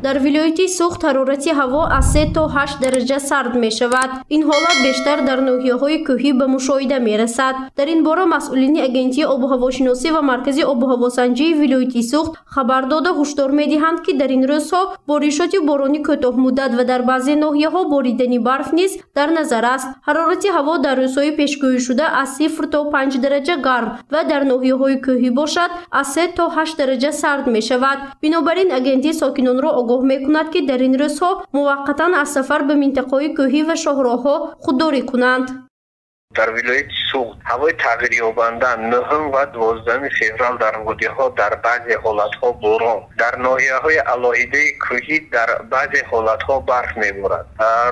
Дар вилояти Суғд ҳарорати ҳаво аз 3 то 8 дараҷа сард мешавад. Ин ҳолат бештар дар ноҳияҳои кӯҳӣ ба мушоҳида мерасад. Дар ин бора масъулини Агентии обуҳавошиносӣ ва Маркази обуҳавосанҷии вилояти Суғд хабар дода ҳушдор медиҳанд, ки дар ин рӯзҳо боришоти борони кӯтоҳмуддат ва дар баъзе ноҳияҳо боридани барф низ дар назар аст. Ҳарорати ҳаво дар рӯзҳои пешгӯишуда аз 0 то 5 дараҷа гарм ва дар ноҳияҳои кӯҳӣ бошад аз 3 то 8 дараҷа сард мешавад. Бинобар ин агентӣ сокинонро огоҳ мекунад, ки дар ин рӯзҳо муваққатан аз сафар ба минтақаҳои кӯҳӣ ва шоҳроҳҳо худдорӣ кунанд. Дар вилояти Суғд ҳавои тағйирёбанда 9 ва 12 феврал дар водиҳо дар баъзе ҳолатҳо борон, дар ноҳияҳои алоҳидаи кӯҳӣ дар баъзе ҳолатҳо барф меборад.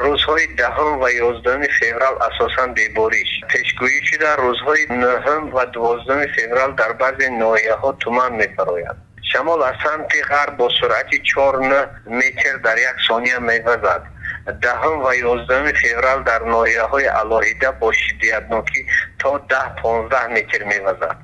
Рӯзҳои 10 ва 11 феврал асосан бебориш пешгӯӣ шуда, рӯзҳои 9 ва 12 феврал дар баъзе ноҳияҳо туман мефарояд. Шамол аз самти ғарб бо суръати 4,9 метр дар як сония мевазад. 10 ва 11 феврал дар ноҳияҳои алоҳида бо шиддатнокӣ то 10-15 метр мевазад.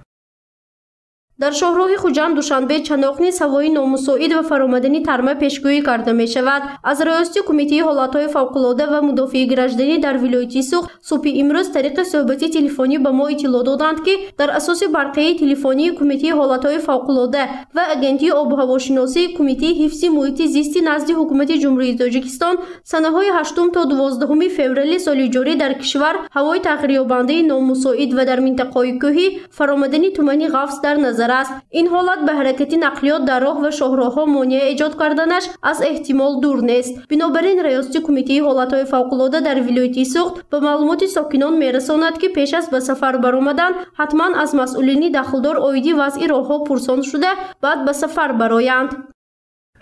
Дар шоҳроҳи Хуҷанд Душанбе Чаноқ низ ҳавои номусоид ва фаромадани тарма пешгӯӣ карда мешавад. Аз раёсати Кумитаи ҳолатҳои фавқулода ва мудофиаи гражданӣ дар вилояти Суғд субҳи имрӯз тариқи суҳбати телефонӣ ба мо иттилоъ доданд, ки дар асоси барқияи телефонии Кумитаи ҳолатҳои фавқулода ва Агентии обуҳавошиносии Кумитаи ҳифзи муҳити зисти назди Ҳукумати Ҷумҳурии Тоҷикистон санаҳои 8 то 12 феврали соли ҷорӣ дар кишвар ҳавои тағйирёбандаи номусоид ва дар минтақаҳои кӯҳӣ фаромадани тумани ғафс дар назар аст. Ин ҳолат ба ҳаракати нақлиёт дар роҳ ва шоҳроҳҳо монеа эҷод карданаш аз эҳтимол дур нест. Бинобар ин раёсати Кумитаи ҳолатҳои фавқулода дар вилояти Суғд ба маълумоти сокинон мерасонад, ки пеш аз ба сафар баромадан ҳатман аз масъулини дахлдор оиди вазъи роҳҳо пурсон шуда, баъд ба сафар бароянд.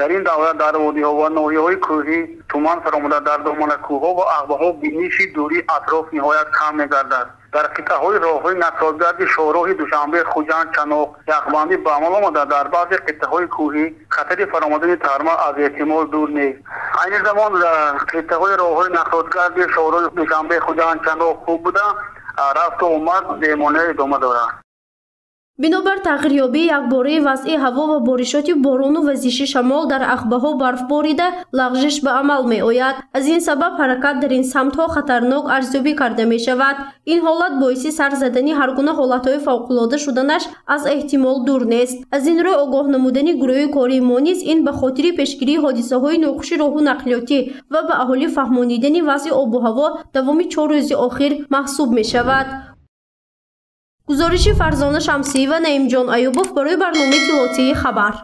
Дар ин давра дар водиҳо ва ноҳияҳои кӯҳӣ туман фаромада, дар доманакӯҳҳо ва ағбаҳо биниши дурии атроф ниҳоят кам мегардад. Дар қитъаҳои роҳҳои нақлиётгарди шоҳроҳи Душанбе Хуҷанд Чаноқ яхбандӣ ба амал омада, дар баъзе қитъаҳои кӯҳӣ хатари фаромадани тарма аз эҳтимол дур нест. Айни замон қитъаҳои роҳҳои нақлиётгарди шоҳроҳи Душанбе Хуҷанд Чаноқ хуб буда, рафту омад бемонеа идома дорад. Бинобар тағйирёбии якбораи вазъи ҳаво ва боришоти борону вазиши шамол дар ағбаҳо барф борида лағжиш ба амал меояд. Аз ин сабаб ҳаракат дар ин самтҳо хатарнок арзёбӣ карда мешавад. Ин ҳолат боиси сар задани ҳар гуна ҳолатҳои фавқулода шуданаш аз эҳтимол дур нест. Аз ин рӯ огоҳ намудани гурӯҳи кории мо низ ин ба хотири пешгирии ҳодисаҳои нохуши роҳу нақлиётӣ ва ба аҳолӣ фаҳмонидани вазъи обуҳаво давоми 4 рӯзи охир маҳсуб мешавад. Гузориши Фарзона Шамсиева, Наимҷон Аюбов барои барномаи иттилоотии «Хабар».